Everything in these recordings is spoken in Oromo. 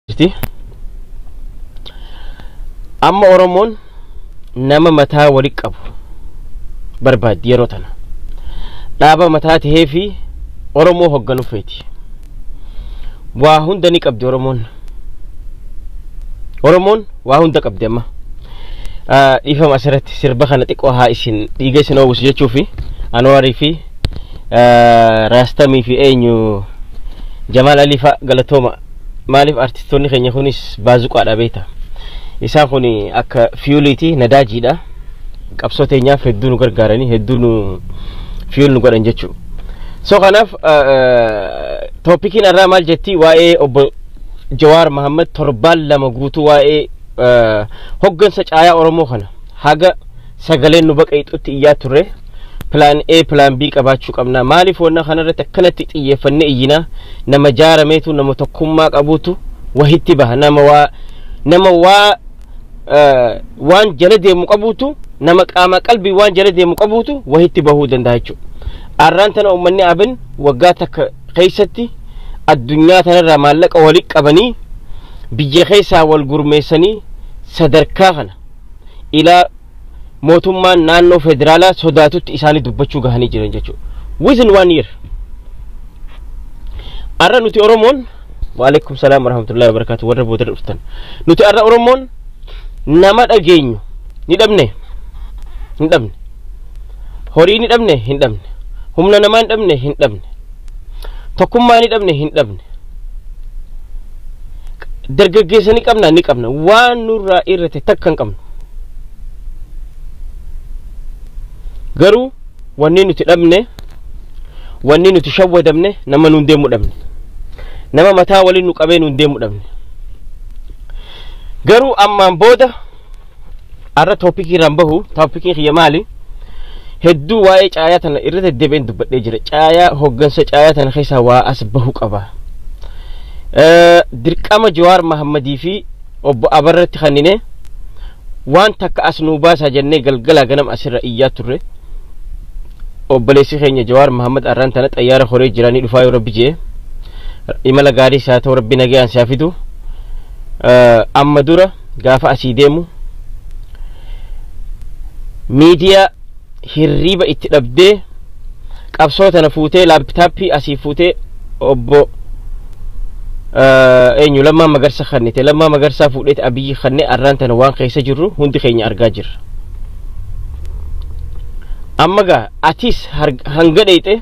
Jirti. Amma Oromoon nama mataa wali qabu barbaaddi yeroo tana. Dhaaba mataa tahee fi Oromoo hogganu feeti. Waa hunda ni qabdi Oromoon. Oromoon waa hunda qabdi amma. Dhiifama, asirratti sirba kana xiqqoo haa isin dhiiga isin oowwisu jechuu fi Anwaarii fi Raastamii fi eenyu Jamaal Alii fa'a galatooma. Maaliif artistoonni keenya kunis baazuqaadha beekta. Isaan kun akka fueliiti, nadaajiidha. Qabsoo teenyaaf hedduu nu gargaaranii, hedduu nu fuel nu godhan jechuudha. So kanaaf topiciin irraa maal jetti? Waa'ee obbo Jawaar Mahammad torbaan 2 guutuu waa'ee hoggansa caayaa Oromoo kana haga sagaleen nu baqeexutti iyyaa turre. Plan A, plan B qabaachuu qabna. Maaliif wanna kanarratti akkanatti xiyyeeffannee iyyina? Nama jaarameetu, nama tokkummaa qabuutu wahitti baha. Nama waa waan jala deemu qabuutu, nama qaama qalbii waan jala deemu qabuutu wahitti bahuu danda'a jechuudha. Arraan tana uummanni abin waggaa 1 keessatti addunyaa tanarraa maallaqa walitti qabanii, biyya keessaa wal gurmeessanii, sadarkaa kana ilaa mootummaan naannoo federaalaa sodaatutti isaanii dubbachuu gahanii jiran jechuudha. Within one year. Arra nuti Oromoon, waalaikum salaam warahmatullahi wabarakatuh, warra booda dhuftan. Nuti arra Oromoon nama dhageenyu ni dhabne, hin dhabne. Horii ni dhabne, hin dhabne. Humna namaa hin dhabne, hin dhabne. Tokkummaa ni dhabne, hin dhabne. Dargaggeessa ni qabna, ni qabna. Waan nurraa irrate takka hin qabnu. Garuu wanni nuti dhabne, wanni nuti shawwadamne, nama nuun deemu dhabne. Nama mataa waliin nu qabee nuun deemu dhabne. Garuu ammaan booda arra topicii irraan bahu, topiciin kiyya maali? Hedduu waa'ee caayaa tana irra deddeebi'een dubbadhee jira. Caayaa hoggansa caayaa tana keessaa waa as bahu qaba. Dirqama Jawaar Mahammadii fi obbo Abarratti kannine waan takka as nuu baasaa jennee galgalaa ganam asirra iyyaa turre. Obboleessi keenya Jawaar Mahammad arraan tana xayyaara horee jiranii dhufaa yoo rabbi jee. Imala gaarii isaa ta'u, rabbi nagayaan isaa fidu. Amma dura gaafa asii deemu miidiyaa hirriiba itti dhabdee qabsoo tana fuutee, laptopii asii fuutee obbo eenyu Lammaa Magarsa kannite, Lammaa Magarsaa fuudheeti Abiyyi kanne. Arraan tana waan keessa jirru hundi keenya argaa jirra. Amma gaa atis hanga dheeyxe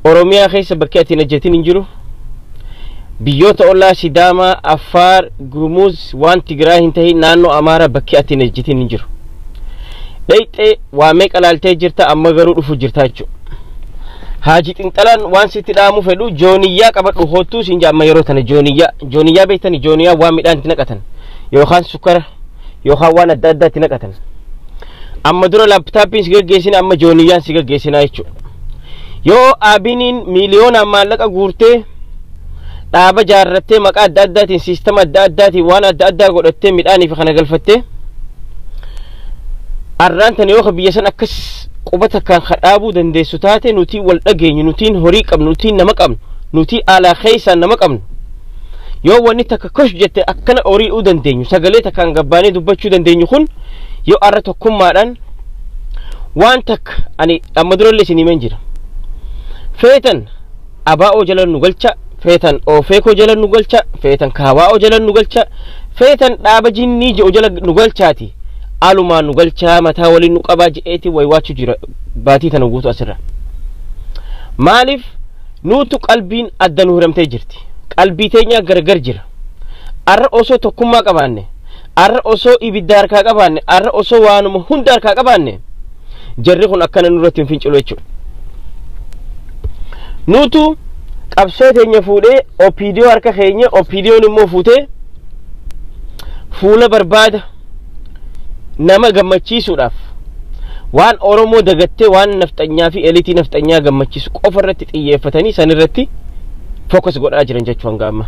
Oromiyaa keessa bakki ati hin hojjetin hin jiru. Biyyoota ollaa Sidaamaa, Affaar, Gumuz, waan Tigraay hin tahin, naannoo Amaaraa bakki ati hin hojjetin hin jiru. Dheeyxee waa meeqa laaltee jirta, amma garuu dhufu jirta jechuudha. Haaji Xinxalaan waan sitti dhaamu fedhu, jooniyyaa qabadhu hoottuu siin amma yeroo tana. Jooniyyaa, jooniyyaa beektani? Jooniyyaa waan midhaan itti naqatan yookaan sukkara yookaan waan adda addaa itti naqatan. Amma dura laptopiin si gaggeessina, amma jooniyyaan si gaggeessinaa jechuudha. Yoo abiniin miiliyoonaan maallaqa guurtee, dhaaba jaarrattee, maqaa adda addaatiin, systema adda addaatiin, waan adda addaa godhattee, midhaanii fi kana galfattee, arraan tana yoo biyya san akkas quba takkaan kadhaabuu dandeessu taate, nuti wal dhageenyu, nutiin horii qabnu, nutiin nama qabnu, nuti alaa keessaan nama qabnu, yoo wanni takka kosh jette akkana horiidhuu dandeenyu, sagalee takkaan gabbaanee dubbachuu dandeenyu kun, yoo arra tokkummaadhaan waan takka, ani amma durallee isin himeen jira. Feetan abaa'oo jala nu galcha, feetan oofeekoo jala nu galcha, feetan kaawaa'oo jala nu galcha, feetan dhaaba jinnii jedhu jala nu galchaati. Alumaan nu galchaa, mataa waliin nu qabaa jedheeti waywaachuu jira baatii tana guutuu asirra. Maaliif nuutu qalbiin adda nu hiramtee jirti. Qalbii teenya gargar jira. Arra osoo tokkummaa qabaanne, arra osoo ibidda harkaa qabaanne, arra osoo waanuma hunda harkaa qabaanne, jarri kun akkana nurratti hin fincilu jechuudha. Nuutu qabsoo teenya fuudhee OPDO harka keenya, OPDOon immoo fuutee fuula barbaada nama gammachiisuudhaaf waan Oromoo dagattee, waan nafxanyaa fi eliitii nafxanyaa gammachiisu qofa irratti xiyyeeffatanii san irratti focus godhaa jiran jechuu hanga amma.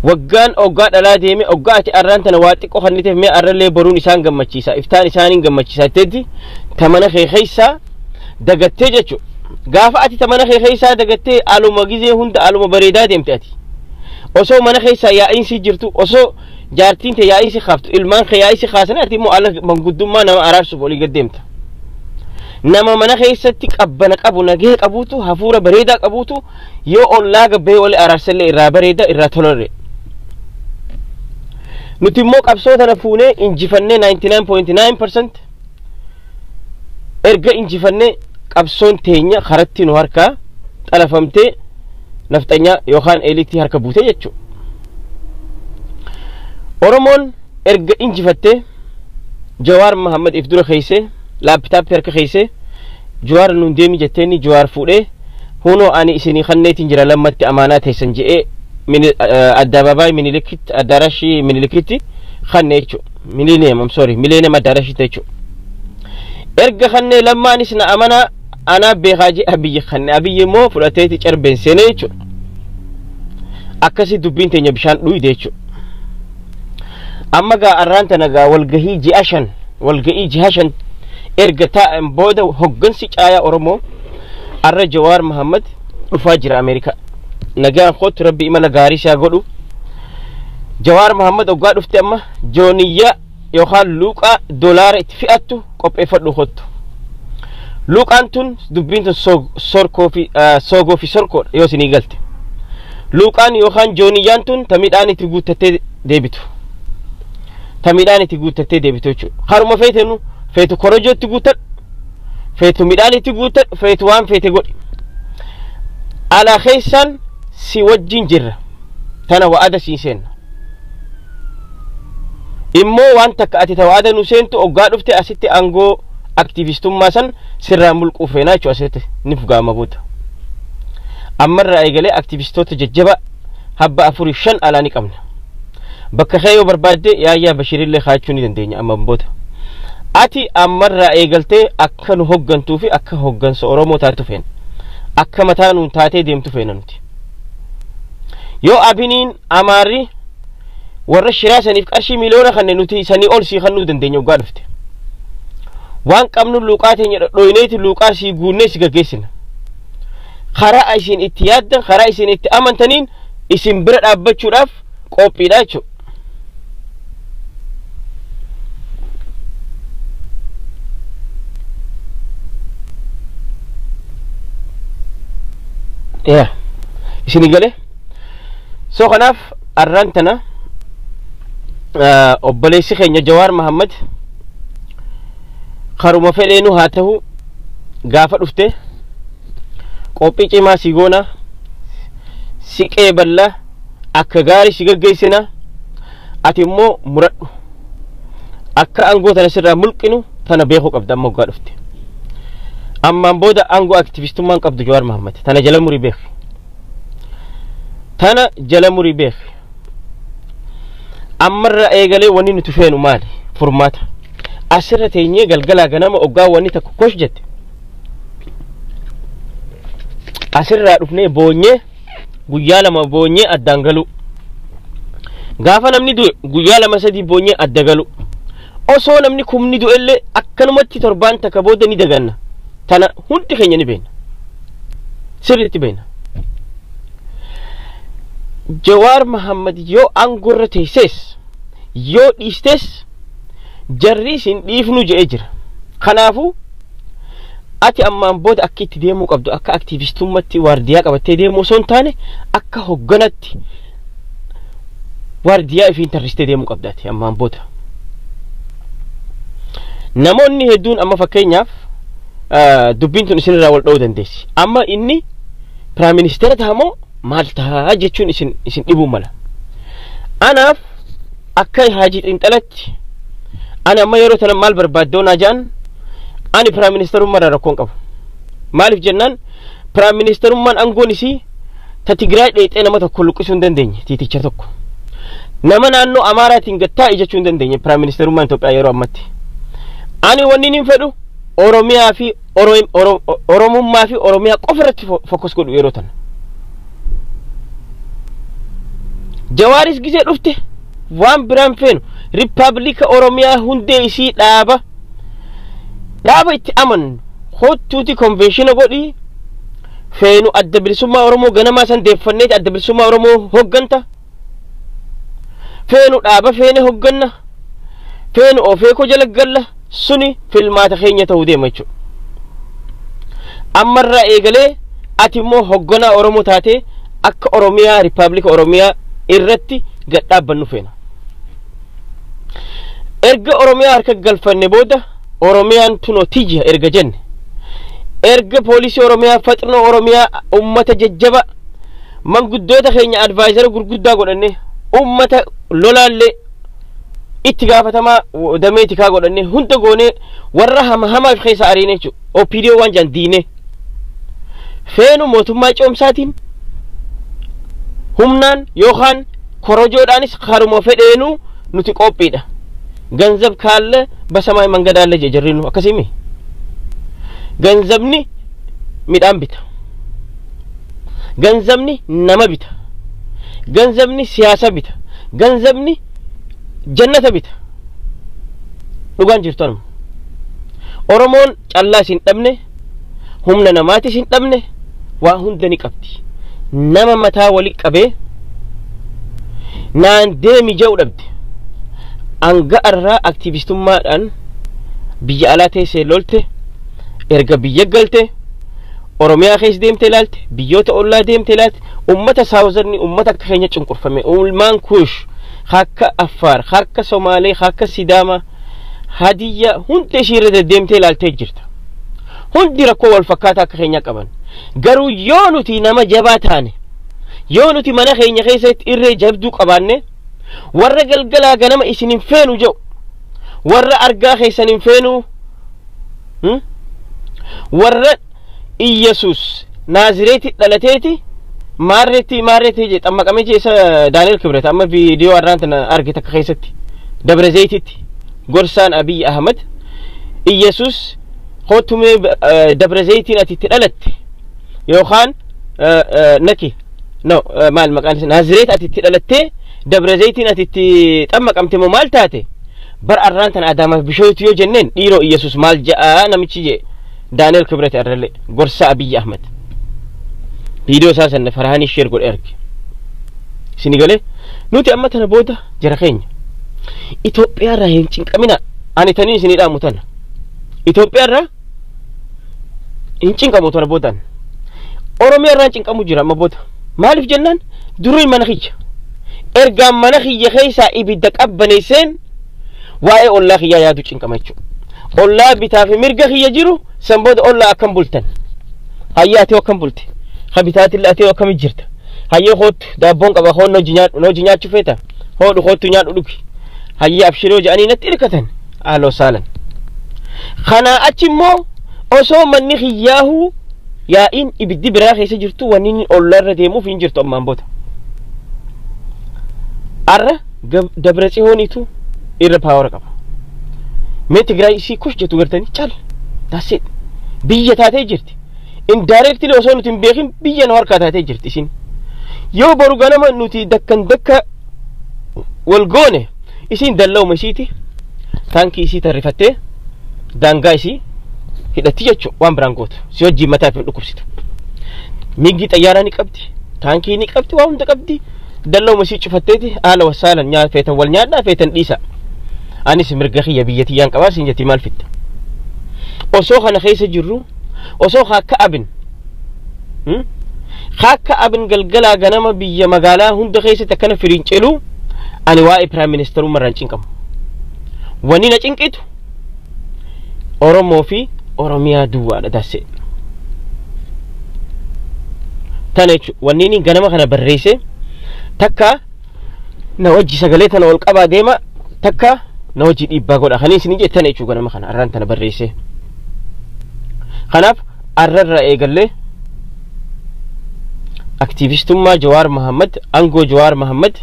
Waggaan oggaa dhalaa deeme, oggaa ati arraan tana waa xiqqoo kanniteef, mee arrallee boruun isaan gammachiisa, iftaan isaaniin gammachiisa jetteetti tamana kee keessaa dagattee jechuudha. Gaafa ati tamana kee keessaa dagattee, aluma gizee hunda aluma bareedaa deemte ati. Osoo mana keessa yaa'iinsi jirtu, osoo jaartiin tee yaa'insi kaaftu, ilmaan kee yaa'insi kaasan, ati immoo ala manguddummaa nama araarsuuf olii gad deemta. Nama mana keessatti qabbana qabu, nagee qabuutu, hafuura bareedaa qabuutu yoo ollaa gabbee wali araarsallee irraa bareeda, irraa tolarre. Nuti immoo qabsoo tana fuunee injifannee 99.9% erga injifannee, qabsoon teenya karatti nu harkaa xalafamtee nafxanyaa yookaan eliitii harka buutee jechuudha. Oromoon erga injifattee Jawaar Mahammad if dura keeysee, laapitaappii harka keeysee, "Jawaar, nuun deemi" jetteeni, Jawaar fuudhee, "Hunoo, ani isinii kanneetiin jira lammatti amaanaa teessan" je'ee addabaabaayii Minilikitti, addaarashii Minilikitti kanne jechuudha. Millennium, I'm sorry, Millennium addaarashitti jechuudha. Erga kannee, lammaanis na amanaa, anaa beekaa jee Abiyyi kanne. Abiyyi immoo fudhateeti carbeen seenee jechuudha. Akkasii dubbiin teenya bishaan dhuyde jechuudha. Amma gaa arraan tana gaa walgahii ji'a 5, walgahii ji'a 5 erga taa'an booda, hoggansi caayaa Oromoo arra Jawaar Mahammad dhufaa jira Ameerikaa. Nagaan kootu, Rabbi imala gaarii isaa godhu. Jawaar Mahammad, oggaa dhufte amma jooniyyaa yookaan luuqaa dolaara itti fe'attu qopheeffadhu kottu. Luuqaan tun, dubbiin tun sorkoo fi soogoo fi sorkoodha yoo isinii galte. Luuqaan yookaan jooniyyaan tun ta midhaan itti guuttattee deebitu. Ta midhaan itti guuttattee deebitu jechuudha. Haruma feetenu, feetu korojoo itti guuttadhu, feetu midhaan itti guuttadhu, feetu waan feete godhi. Alaa keessaan si wajjin jirra. Tana wa'ada siin seenna. Immoo waan takka ati ta wa'ada nu seentu, oggaa dhufte asitti aangoo aktiivistummaa san sirraa mulquu feenaa jechuudha, asitti ni fugaama booda. Ammarraa eegalee aktiivistoota jajjaba habba afurii shan alaa ni qabna. Bakka kee yoo barbaadde Yaayyaa Bashirillee kaachuu ni dandeenya amma booda. Ati ammarraa eegaltee akka nu hoggantuu fi akka hoggansa Oromoo taatu feena. Akka mataa nuun taatee deemtu feena nuti. Yoo Abiniin Amaarri warra shiraa saniif qarshii miliyoona kanne, nuti sanii ol sii kannuu dandeenya oggaa dhufte. Waan qabnu luuqaa teenya dhodhooyneeti luuqaa sii guunnee si gaggeessina. Karaa isin itti yaaddan, karaa isin itti amantaniin isin bira dhaabbachuudhaaf qophiidha jechuudha. Yaa isinii galee? So kanaaf arraan tana obboleessi keenya Jawaar Mahammad karuma fedheenu haa ta'u, gaafa dhufte qophii cimaa si goona, si qeeballa, akka gaarii si gaggeessina. Ati immoo muradhu, akka aangoo tana sirraa mulqinu tana beekuu qabda. Amma waggaa dhufte, ammaan booda aangoo aktivistummaan qabdu Jawaar Mahammad, tana jala murii beeki, tana jala murii beeki. Ammarra eegalee wanni nuti feenu maali? Furmaata asirra teenyee galgalaa ganama oggaa wanni takka kosh jette asirraa dhufnee boonyee, guyyaa 2 boonyee addaan galu. Gaafa namni du'e guyyaa 2 3 boonyee adda galu. Osoo namni kumni du'ellee akkanumatti torbaan takka booda ni daganna. Tana hundi keenya ni beekna, sirriitti beekna. Jawaar Mahammad yoo aangorra teessees yoo dhiistes, jarri isin dhiifnu je'ee jira. Kanaafuu ati ammaan booda akka itti deemuu qabdu, akka aktiivistummaatti waardiyaa qabattee deemuu osoo hin taane, akka hogganatti waardiyaa ifiin tarristee deemuu qabda ati ammaan booda. Namoonni hedduun amma fakkeenyaaf dubbiin tun isinirraa wal dha'uu dandeessi. Amma inni prime ministeera ta'a moo maal ta'a jechuun isin dhibuu mala. Anaaf akka Haajii Xiinxalatti, ani amma yeroo tana maal barbaaddoo naa ja'an, ani prime ministerummaa irraa rakkoon qabu. Maaliif jennaan, prime ministerummaan aangoon isii ta Tigraay dheexee nama tokko luqqisuu hin dandeenye, tiiticha tokko. Nama naannoo Amaaraatiin gattaa'i jechuu hin dandeenye prime ministerummaan Itoophiyaa yeroo ammatti. Ani wanni hin fedhu Oromiyaa fi Oromummaa fi Oromiyaa qofa irratti focus godhu yeroo tana. Jawaaris gisee dhufte waan biraan feenu, Riippaabilika Oromiyaa hundee isii dhaaba itti amannu kottuuti convention godhii. Feenu Adda Bilisummaa Oromoo ganamaa san deeffanneeti Adda Bilisummaa Oromoo hogganta. Feenu dhaaba feene hogganna, feenu ofeekoo jala galla, suni filmaata keenya ta'uu deema jechuudha. Ammarraa eegalee ati immoo hogganaa Oromoo taatee akka Oromiyaa, Rippaabilika Oromiyaa irratti gad dhaabbannu feena. Erga Oromiyaa harka galfanne booda, Oromiyaan tunoo tiyya erga jenne, erga poolisii Oromiyaa, faxinoo Oromiyaa, ummata jajjaba, manguddoota keenya advisor gurguddaa godhanne, ummata lolaallee itti gaafatamaa damee tikaa godhanne, hunda goonee warra hama hamaaf keessa ariine jechuudha. OPDO waan jaan diine. Feenu mootummaa ce'umsaatiin humnaan yookaan korojoodhaanis karuma fedheenuu nuti qophiidha. ገንዘብ ካለ በሰማይ መንገድ አለ ጀሪኑ akkasimi ገንዘብni midhaan bita, ገንዘብni nama bita, ገንዘብni siyaasa bita, ገንዘብni jannata bita. Dhugaan jirtu anuma. Oromoon callaa isin dhabne, humna namaatis hin dhabne, waa hunda ni qabdi. Nama mataa wali qabee naan deemi jedhu dhabde. Hanga irraa aktiivistummaadhaan biyya alaa teessee lolte, erga biyya galte Oromiyaa keessa deemtee ilaalte, biyyoota ollaa deemtee ilaalte, ummata saawuzarni, ummata akka keenya cunqurfame, ilmaan Kuush, akka Affaar, akka Somaalee, akka Sidaama, Hadiyya, hunda ishii irra deddeemtee ilaaltee jirta. Hundi rakkoo wal fakkaataa akka keenya qaban. Garuu yoo nuti nama jabaa taane, yoo nuti mana keenya keessatti irree jabduu qabaanne, warra galgalaa ganama isin hin feenu jedhu, warra argaa keessan hin feenu, warra Iyyasuus Naazireeti dhalateeti maarreetti maarreetti je xammaqamee je, isa Daani'el Kibret amma viidiyoo arraan tana arge takka keessatti Dabra Zayititti gorsaan Abiy Ahmad Iyyasuus kootumee Dabra Zayitiin ati itti dhalatte yookaan naki no maal maqaan isaa, Naazireet ati itti dhalattee Dabra Zayitiin ati itti xammaqamte moo maal taate bar arraan tana Adaamaaf Bishootu yoo jenneen dhiiroo Iyyasuus maal ja'a namichi je Daani'el Kibret arralle gorsa Abiy Ahmad viidiyoo isaa sana Farhaanii share godhe arge. Isin galee nuti amma tana booda jara keenya Itoophiyaa irraa hin cinqamina. Ani taniin isinii dhaamu tana, Itoophiyaa irraa hin cinqamu tana boodaan. Oromiyaa irraa hin cinqamu jira amma booda. Maaliif jennaan, durii mana kiyya ergaan mana kiyya keessaa ibidda qabbaneesseen waa'ee ollaa kiyyaa yaadu cinqama jechuudha. Ollaa bitaa fi mirga kiyya jiru san booda ollaa akkam bultan, hayyaa atee akkam bulte, habitaatillee atee akkam jirta, hayyee kootu daabboon qaba, hoon hojii nyaachuu feeta, hoodhu kootu nyaadhu dhugi, hayyee abshiroo jedhanii natti hirkatan, haaloo saalan. Kanaa achi immoo osoo manni kiyyaahuu yaa'iin ibiddi biraa keessa jirtu wanni inni ollaarra deemuuf hin jirtu ammaan booda. Arra Dabra Tsiyooniitu irra power qaba. Mee Tigraay isii kush jettu gartanii cal taasise biyya taatee jirti. Indirectly osoo nuti hin beekin biyya nu harkaa taatee jirti isin. Yoo boru ganama nuti dakkan dakka wal goone, isin dallawuma isiiti taankii isii tarrifattee daangaa isii hidhatti jechuudha, waan biraan gootu si wajjin mataa fi dhukkubsitu. Miggi xayyaaraa ni qabdi, taankii ni qabdi, waa hunda qabdi. Dallawuma isii cufatteeti haala wasaalan nyaa feetan wal nyaadhaa, feetan dhiisa. Anis mirga kiyya biyya tiyyaan qabaa siin jetti, maal fitta. Osoo kana keessa jirru, osoo akka abin galgalaa ganama biyya magaalaa hunda keessatti akkana firiincilu, ani waa'ee prime ministerummaa irraa hin cinqamu. Wanni na cinqitu Oromoo fi Oromiyaa duwwaadha dassee. Tana jechuudha wanni inni ganama kana barreesse. Takka na wajji sagalee tana ol qabaa deema, takka na wajji dhiibbaa godha kan isin jette tana jechuudha ganama kana arraan tana barreesse. Kanaaf arrarra eegallee aktiivistummaa Jawaar Mahammad, aangoo Jawaar Mahammad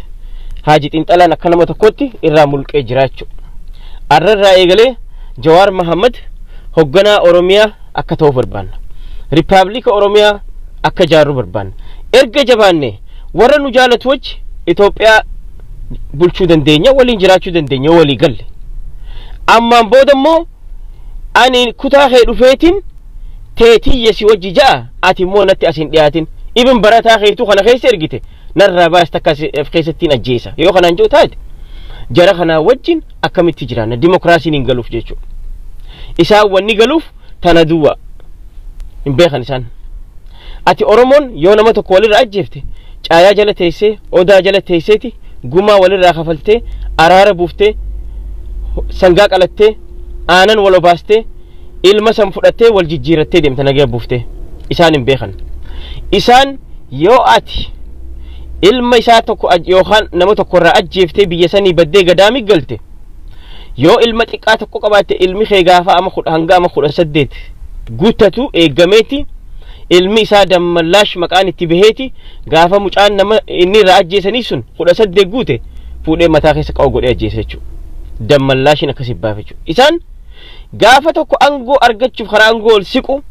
Haaji Xinxalaan akka nama tokkotti irraa mulqee jira jechuudha. Arrarraa eegalee Jawaar Mahammad hoogganaa Oromiyaa akka ta'u barbaanna. Rippaabilika Oromiyaa akka jaarru barbaanna. Erga jabaanne warra nu jaalatu wajji Itoophiyaa bulchuu dandeenya, waliin jiraachuu dandeenya walii galle. Ammaan booda immoo ani kutaa kee dhufeetiin teetiyya si wajji ja'a, ati immoo natti as hin dhiyaatin. Ibin barataa keetuu kana keessa ergite narraa baas, takka of keessattiin ajjeesa yoo kanaan jiru taate. Jara kanaa wajjin akkamitti jiraanna? Dimokiraasiin hin galuuf jechuudha. Isaan wanni galuuf tana duwwa hin beekan isaan. Ati Oromoon yoo nama tokko walirra ajjeefte, caayaa jala teessee, odaa jala teesseeti, gumaa walirraa kafaltee, araara buuftee, sangaa qalattee, aanan wal obaastee, ilma san fudhattee wal jijjiirattee deemta nagaya buuftee. Isaan hin beekan. Isaan yoo ati ilma isaa tokko yookaan nama tokko irraa ajjeeftee biyya sanii baddee gadaamii galte, yoo ilma xiqqaa tokko qabaatte, ilmi kee gaafa ama 10 hanga ama 18 guuttatu eeggameeti, ilmi isaa dammallaash maqaan itti baheeti, gaafa mucaan nama inni irraa ajjeesanii sun 18 guute, fuudhee mataa keessa qabu godhee ajjeese jechuudha. Dammallaashin akkasii baafe jechuudha. Isaan gaafa tokko aangoo argachuuf karaa aangoo ol siqu,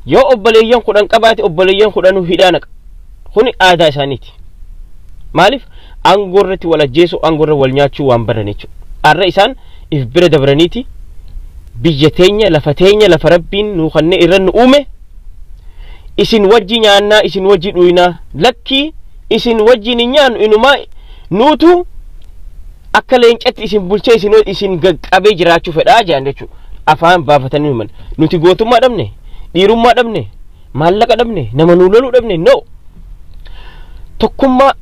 yoo obboleeyyan 10 qabaate, obboleeyyan 10nuu hidhaa naqa. Kuni aadaa isaaniiti. Maaliif? Aangoo irratti wal ajjeesuu, aangoo irra wal nyaachuu waan baran jechuudha. Har'a isaan if bira dabraniiti biyya teenya, lafa teenya, lafa Rabbiin nuu kannee irra nu uume, isin wajji nyaannaa, isin wajji dhuynaa, lakkii isin wajjin hin nyaannu, inumaa nuutu akka leencatti isin bulchee isin qaqqabee jiraachuu fedhaa jedhan jechuudha. Afaan baafatanii himan. Nuti gootummaa dhabne, dhiirummaa dhabne, maallaqa dhabne, nama nuu loluu dhabne? No. Tokkummaa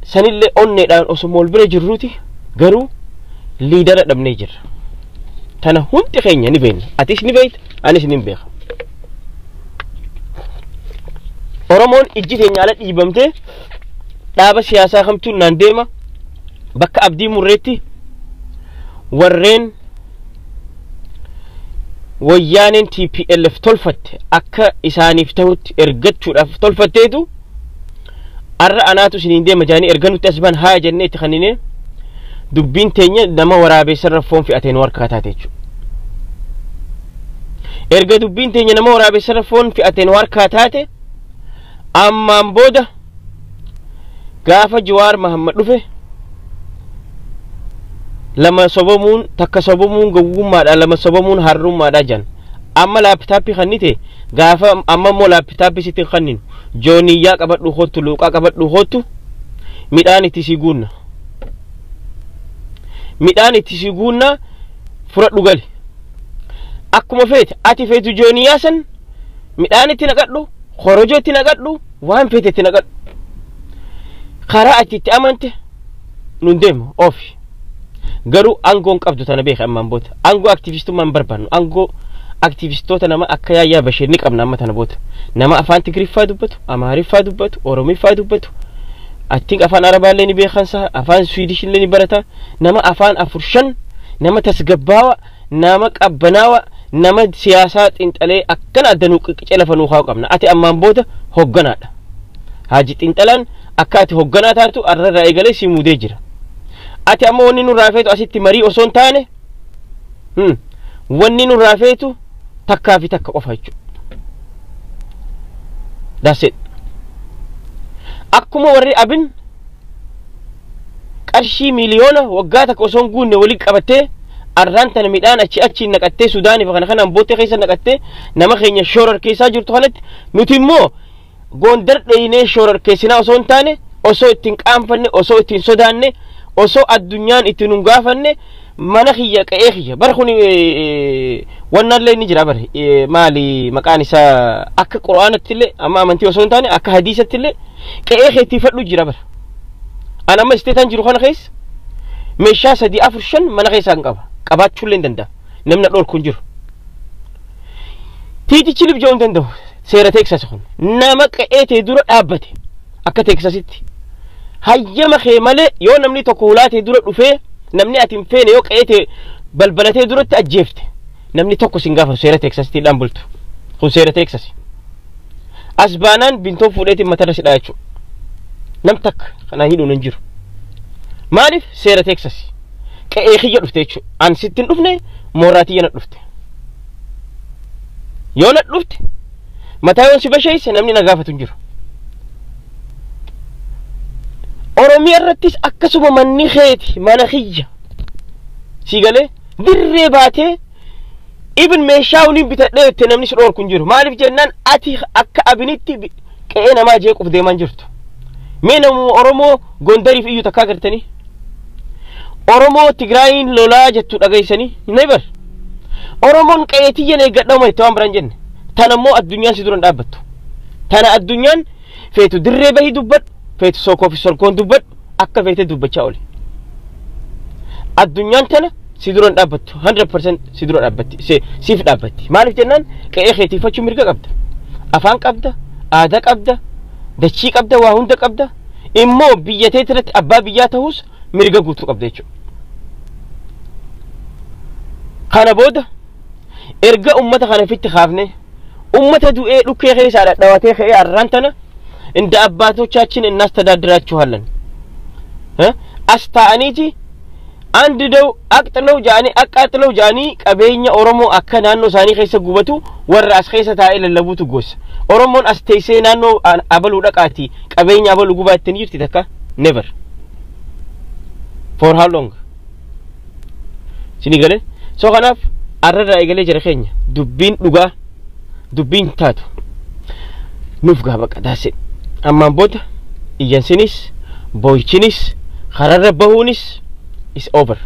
sanillee onneedhaan osoo wal bira jirruuti garuu leader dhabnee jirra. Tana hundi keenya ni beekna. Atis ni beekta, anis ni beeka. Oromoon ijji teenya ala dhiibamtee dhaaba siyaasaa kamtuun naan deema, bakka abdii murreetti warreen wayyaaneen TPLF tolfatte akka isaaniif ta'utti ergachuudhaaf tolfatteetu, arra anaatu isiniin deema jaanii erga nutti as ban haa jennee itti kannine, dubbiin teenya nama waraabessarra foon fe'atee nu harkaa taate jechuudha. Erga dubbiin teenya nama waraabessarra foon fe'atee nu harkaa taate, ammaan booda gaafa Jawaar Mahammad dhufe, lama sobamuun, takka sobamuun gowwummaadha, lama sobamuun harrummaadha jan. Amma laptop kannite, gaafa amma immoo laptop sitti hin kanninu, jooniyyaa qabadhu kottu, luuqaa qabadhu kottu, midhaan itti si guunna, midhaan itti si guunna, fudhadhu gali. Akkuma feete ati feetu jooniyyaa san midhaan itti naqadhu, korojoo itti naqadhu, waan feete itti naqadhu, karaa ati itti amante nun deemu oofi. Garuu aangoon qabdu tana beeka. Ammaan booda aangoo aktivistummaa hin barbaannu. Aangoo aktivistoota nama akka Yaayyaa Bashir ni qabna. Amma tana booda nama afaan Tigriffaa dubbatu, Amaariffaa dubbatu, Oromiffaa dubbatu, attiin afaan Arabaallee ni beekansa, afaan Swiidishillee ni barata, nama afaan afur shan, nama tasgabbaawa, nama qabbanaawa, nama siyaasaa xinxalee akkana adda nuu qiqqicee lafa nuu kaa'u qabna. Ati ammaan booda hogganaadha. Haaji Xinxalaan, akka ati hogganaa taatu arrarraa eegalee si muudee jira. Ati amma wanni nurraa feetu asitti marii osoo hin taane, wanni nurraa feetu takkaa fi takka qofa jechuudha. That's it. Akkuma warri Abin qarshii miiliyoona waggaa 1 osoo hin guunne waliin qabattee, arraan tana midhaan achi achiin naqattee, Sudaaniif kana kanaan boottee keessa naqattee nama keenya shoorar keessaa jirtu kanatti, nuti immoo Gondar dheeyinee shoorar keessinaa osoo hin taane, osoo ittiin qaanfanne, osoo ittiin sodaanne, osoo addunyaan itti nun gaafanne, mana kiyya, qe'ee kiyya bara kun wannallee ni jira. Bare maali maqaan isaa? Akka Qura'aanatti illee, amma amantii osoo hin taane akka hadiisatti illee, qe'ee keetii fadhu jira bara. An amma isteetaan jiru kana keessa meeshaa sadii, afur, shan mana keessaa hin qaba, qabaachuullee hin danda'a, namni na dhorku hin jiru. Tiitichi libja'uu hin danda'u. Seera Teeksas kun nama qe'ee ta'e dura dhaabbate, akka Teeksasitti hayyama kee malee yoo namni tokko hulaa ta'e dura dhufee, namni ati hin feene yoo qe'ee ta'e balbalatee duratti ajjeefte, namni tokko sin gaafatu. Seera Teeksasittiidhaan bultu kun, seera Teeksasi. As baanaan bintoo fuudheetiin matarra si dhaa jechuudha. Nam takka kanaa hidhuun hin jiru. Maaliif? Seera Teeksasi. Qe'ee kiyya dhufte jechuudha. An sitti hin dhufne, mooraa tiyya na dhufte. Yoo na dhufte, mataa yoon si basheesse, namni na gaafatu hin jiru. Oromiyaa irrattis akkasuma, manni keeti mana kiyya. Si galee dirree baatee ibn meeshaa waliin bitadhee jette, namni si dhorku hin jiru. Maaliif jennaan, ati akka Abinitti qe'ee namaa jeequuf deemaa hin jirtu. Mee namuma Oromoo Gondariif iyyuu takkaa gartanii? Oromoo Tigraayin lolaa jettu dhageessanii? Never. Oromoon qe'ee tiyyan eeggadha itti waan biraan jenne. Tana immoo addunyaan si dura hin dhaabbattu. Tana addunyaan feetu dirree bahii dubbadhu, feetu sookoo fi solkoon dubbadhu, akka feete dubbachaa oole. Addunyaan tana si dura hin dhaabbattu, 100% si dura dhaabbatti, siif dhaabbatti. Maaliif jennaan, qe'ee keetiifachuu mirga qabda. Afaan qabda, aadaa qabda, dachii qabda, waa hunda qabda. Immoo biyya teetirratti irratti abbaa biyyaa ta'us mirga guutuu qabda jechuudha. Kana booda erga ummata kana fitti kaafne, ummata du'ee dhukkee keessaa dhadhawatee ka'ee arraan tana እንደ አባቶቻችን እናስተዳድራችኋለን as ta'aniiti አንድደው አቅጥለው jaanii አቃጥለው jaanii qabeenya Oromoo akka naannoo isaanii keessa gubatu warra as keessa taa'ee lallabuutu gosa. Oromoon as teessee naannoo abaluu dhaqaati qabeenya abaluu gubaa ittiin jirti takka? Never. For how long? Sini galee? So kanaaf arrarraa eegalee jira keenya dubbiin dhugaa dubbiin taatu nuuf gaa baqa taasise. Ammaan booda iyyansinis boo'ichinis kararra bahuunis is over.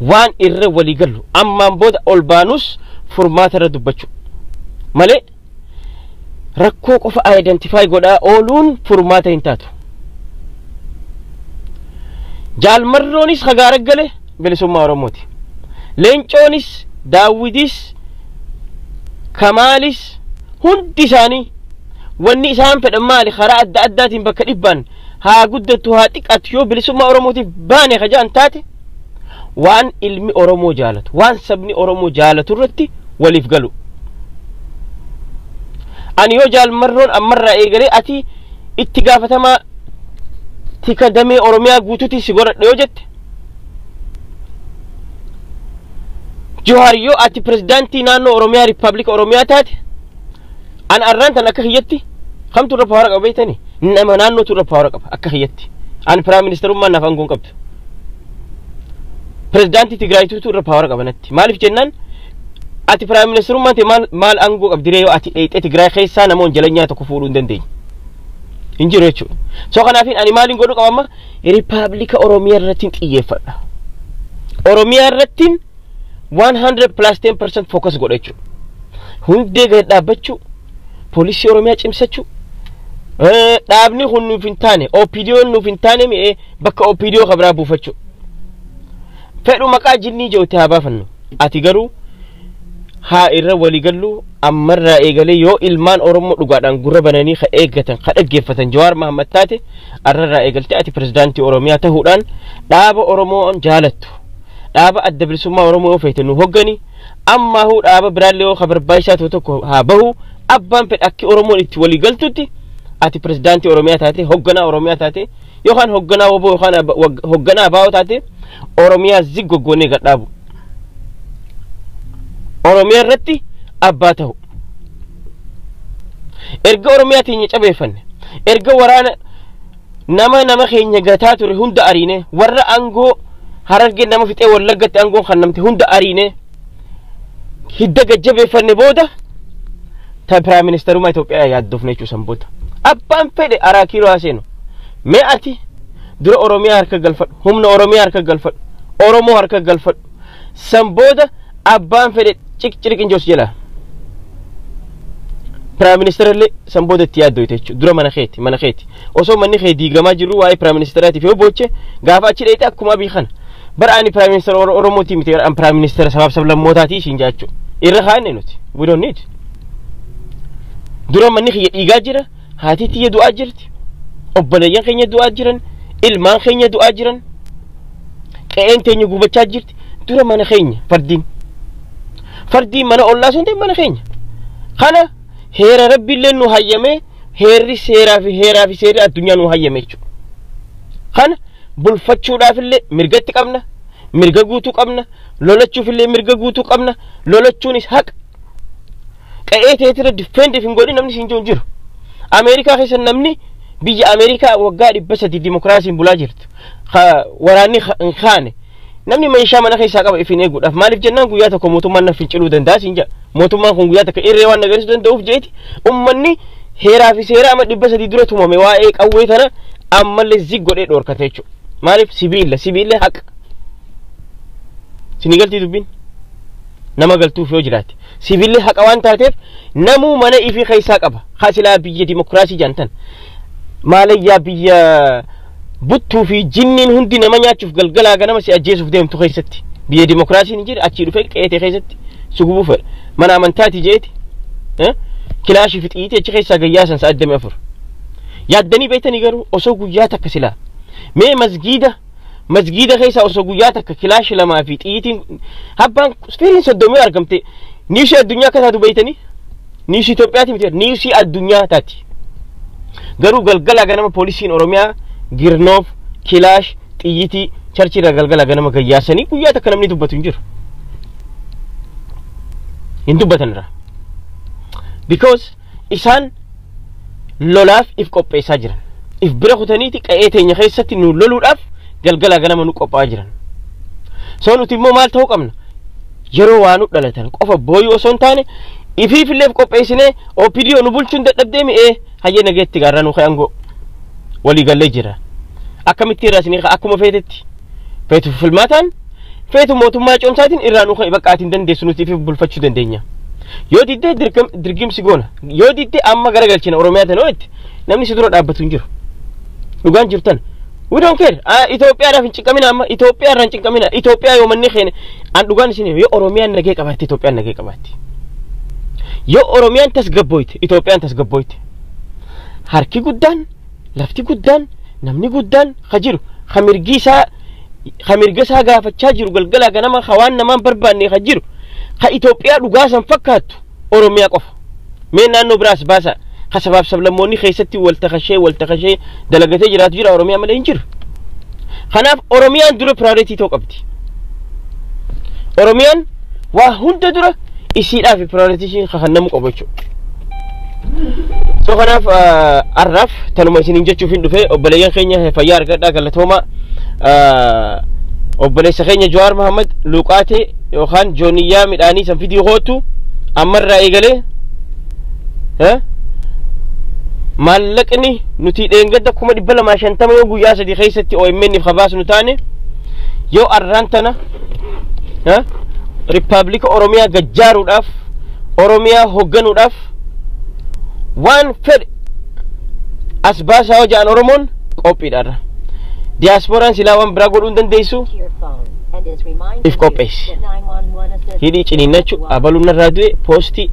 Waan irra walii gallu ammaan booda ol baanus furmaata irra dubbachuu malee rakkoo qofa identify godhaa ooluun furmaata hin taatu. Jaalmarroonis hagaara gale bilisummaa Oromooti. Leencoonis, Daawwitis, Kamaalis hundi isaanii wanni isaan fedhan maali? Karaa adda addaatiin bakka dhibbaan haa guddattu haa xiqqaattu, yoo bilisummaa Oromootiif baane kajaan taate, waan ilmi Oromoo jaalatu, waan sabni Oromoo jaalatu irratti waliif galu. Ani yoo jaalmarroon ammarraa eegalee ati itti gaafatamaa tika damee Oromiyaa guutuutti si godhadhe yoo jette, Johaar yoo ati pirezidaantii naannoo Oromiyaa, Riippaabilika Oromiyaa taate, an arraan tan akka kiyyatti kamtu irra power qaba beektanii? Nama naannootu irra power qaba akka kiyyatti. An prime ministerummaan naaf aangoon qabdu. Pirezidaantii Tigraayituutu irra power qaba natti. Maaliif jennaan, ati prime ministerummaan ta'e maal maal aangoo qabdiree yoo ati dheexee Tigraay keessaa nama wanjalanyaa tokko fuudhuu hin dandeenye? Hin jiru jechuudha. So kanaafin ani maaliin godhuu qaba amma? Riippaabilika Oromiyaa irratti xiyyeeffadha. Oromiyaa irratti 100 plus 10% focus godha jechuudha. Hundee gadi dhaabbachuu, poolisii Oromiyaa cimsachuu, dhaabni kun nuuf hin taane, OPDO'n nuuf hin taane, mi'ee bakka OPDO kabraa buufachuu. Fedhu maqaa jinnii jirutti haa baafannu. Ati garuu haa irra walii gallu. Ammarraa eegalee yoo ilmaan Oromoo dhugaadhaan gurra bananii ka eeggatan, ka dhaggeeffatan Jawaar Mahammad taate, arrarraa eegaltee ati pirezidaantii Oromiyaa ta'uudhaan dhaaba Oromoon jaalattu, dhaaba Adda Bilisummaa Oromoo yoo feete nu hoggani. Ammaa huu dhaaba biraallee yoo ka barbaachisaa ta'e tokko haa bahu, abbaan fedhe akki Oromoon itti walii galtutti ati pirezidaantii Oromiyaa taate, hogganaa Oromiyaa taate, yookaan hogganaa WBO yookaan hogganaa ABO taate, Oromiyaa ziggoggoonee gadhaabu. Oromiyaa irratti abbaa ta'u. Erga Oromiyaa teenya cabeeffanne, erga waraana nama nama keenya gataa ture hunda ariine, warra aangoo Harargee nama fixee Wallaggatti aangoon kannamte hunda ariine, hidda gajjabeeffanne booda ta prime ministerummaa Itoophiyaa yaaddofne jechuu san booda. Abbaan fedhe araa kiiloo haa seenu. Mee ati dura Oromiyaa harka galfadhu, humna Oromiyaa harka galfadhu, Oromoo harka galfadhu. San booda abbaan fedhe ciqciriq injoos jala. Prime ministerallee san booda itti yaaddoyte jechuudha. Dura mana keeti, mana keeti. Osoo manni kee diigamaa jiru waa'ee prime ministeraatiif yoo booche, gaafa achi dheete akkuma abii kana. Bara ani prime minister Oromootii miti, an prime minister sabaaf sablammootaatii ishiin jechuudha. Irra kaa'anne nuti. We don't need. Dura manni kiyya dhiigaa jira, haati tiyya du'aa jirti, obboleeyyan keenya du'aa jiran, ilmaan keenya du'aa jiran, qe'een teenya gubachaa jirti. Dura mana keenya fardiin. Fardiin mana ollaa sun ta'e mana keenya. Kana heera rabbiillee nu hayyame, heerri seeraa fi heeraa fi seerri addunyaa nu hayyame jechuudha. Kana bulfachuudhaaf illee mirgatti qabna, mirga guutuu qabna, lolachuuf illee mirga guutuu qabna, lolachuunis haqa. Qe'ee teetira defend hin godhin namni siin jiru. Ameerikaa keessa namni biyya Ameerikaa waggaa 300 dimokiraasiin bulaa jirtu. Waraanni hin kaane. Namni meeshaa mana keessaa qaba ifin eeguudhaaf. Maaliif jennaan, guyyaa tokko mootummaan na finciluu danda'a siin jedha. Mootummaan kun guyyaa tokko irree waan agarsiisuu danda'uuf jeeti. Uummanni heeraa fi seera amma 300 dura tumame waa'ee qawwee tana ammallee zig godhee dhoorkate jechuudha. Maaliif sibiila sibiilli haqa. Sinii galtii dubbiin nama galtuuf yoo jiraate sibiilli haqa waan taateef namuu mana ifii keessaa qaba. Haa biyya dimokiraasii jaantan maalayyaa biyya buttuu fi jinniin hundi nama nyaachuuf galgalaa ganama si ajjeesuuf deemtu keessatti biyya dimokiraasiin hin jirre achii dhufee qe'eetee keessatti si gubuu fedha. Mana amantaati jeeti kilaashii fi xiyiitii achi keessaa gayyaasan sa'a 24. Yaaddanii beektanii garuu osoo guyyaa takka silaa mee masgiida keessaa osoo guyyaa takka kilaashii 2 fi xiyiitiin habbaan firiin 30 argamte niishii addunyaa akka taatu beektanii niishii Itoophiyaati miti niishii addunyaa taati. Garuu galgala ganama poolisiin Oromiyaa girnoof kilaash xiyyitii charchiirra galgala ganama gayyaasanii guyyaa takka namni dubbatu hin jiru. Hin dubbatan irraa. Because isaan lolaaf if qopheessaa jiran. If bira kutaniiti qa'ee teenya keessatti nu loluudhaaf galgala ganama nu qophaa'aa jiran. So nuti immoo maal ta'uu qabna? Yeroo waa nu dhalatan qofa booyuu osoo hin taane ifiifillee if qopheessinee OPDO nu bulchuun dadhabdee mi'ee hayyee nageetti gaarraa nu ka'an walii gallee jira. Akkamitti irraa isinii akkuma feetetti feetu filmaataan feetu mootummaa coomsaatiin irraa nu ka'e bakka ati hin dandeessu nuti ifiif bulfachuu dandeenya. Yoo diddee dirgimsi goona yoo diddee amma garagalchina Oromiyaa tana itti namni si dura dhaabbatu hin jiru. Dhugaan jirtan we don't care. Itoophiyaadhaaf hin cinqamina amma Itoophiyaa irraa hin cinqamina. Itoophiyaa yoo manni keenya an dhugaan isin yoo Oromiyaan nagee qabaatte Itoophiyaan nagee qabaatti. Yoo Oromiyaan tasgabbooyte Itoophiyaan tasgabbooyte. Harki guddaan lafti guddaan namni guddaan ka jiru ka mirgi isaa ka mirga isaa gaafachaa jiru galgalaa ganama ka waan namaan barbaanne ka jiru ka Itoophiyaa dhugaa san fakkaattu Oromiyaa qofa. Mee naannoo biraas baasa ka sabaaf sablammoonni keessatti wal takashee dalagatee jiraatu jira Oromiyaa malee hin jiru. Kanaaf Oromiyaan dura priority ta'uu qabdi. Oromiyaan waa hunda dura isiidhaaf priority ishiin kakannamu qabu jechuudha. So kanaaf arraaf tanuma isiniin jechuuf hin dhufe obboleeyyan keenya fayyaa argadhaa galatooma obboleessa keenya Jawaar Mohammad Luqaatee yookaan jooniyyaa midhaanii san fidii hootu ammarraa eegalee maallaqni nuti dheengadda 250,000 yoo guyyaa 3 keessatti OMN if habaasnu taane yoo arraan tana Rippaabilika Oromiyaa gajjaaruudhaaf Oromiyaa hoogganuudhaaf waan fedhe as baasaa yoo ja'an Oromoon qophiidhaarra. Diyaaspooraan silaa waan biraa godhuu hin dandeessu if qopheessi. Hidhii ciniinnachuu abaluun narraa du'e poostii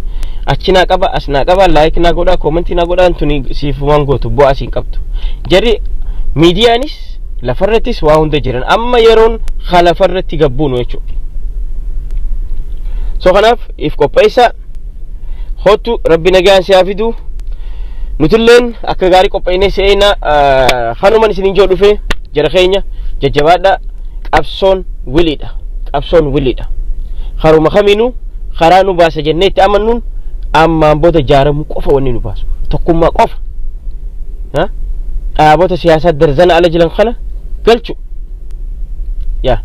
achi naa qaba as naa qaba laayik naa godhaa koomentii naa godhaa tuni siif waan gootu bu'aa siin qabdu. Jarri miidiyaanis lafarrattis waa hunda jiran amma yeroon lafarratti gabbuunu jechuudha. So kanaaf if qopheessa hootu rabbi nagaan si haa fidu. Nutilleen akka gaarii qopheessine seena kanuman isiniin jiru dhufe jara keenya jajjabaadha. Qabsoon wiliidha. Qabsoon wiliidha. Haruma kamiinuu karaa nu baasa jennee itti amannuun ammaan booda jaaramuu qofa wanni nu baasu tokkummaa qofa. Dhaabota siyaasaa darzana ala jiran kana galchu. Yaa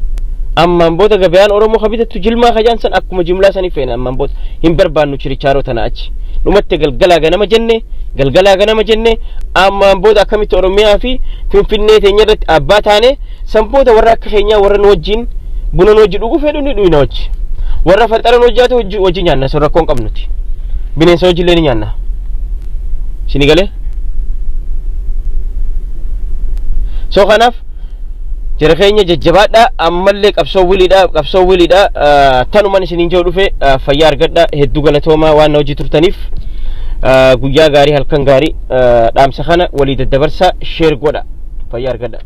ammaan booda gabayaan Oromoo ka bitattu jilmaa ka jaansan akkuma jimlaa sanii feena ammaan booda hin barbaannu chirichaaroo tana achi. Dhumatti galgalaa ganama jenne galgalaa ganama jenne ammaan booda akkamitti Oromiyaa fi Finfinnee teenya irratti abbaa taane san booda warra akka keenyaa warra nu wajjin buna nu wajjin dhuguu fedhu ni dhuyna wajji. Warra faxara nu hojjaatu wajjin nyaanna sun rakkoo hin qabnuti. Bineensa wajjillee ni nyaanna. Isinii galee? So kanaaf jara keenya jajjabaadha ammallee qabsoo wiliidha tanuman isiniin jiru dhufe fayyaa argadha hedduu galatoomaa waan na hojii turtaniif guyyaa gaarii halkan gaarii dhaamsa kana walii daddabarsaa sheer godha fayyaa argadha.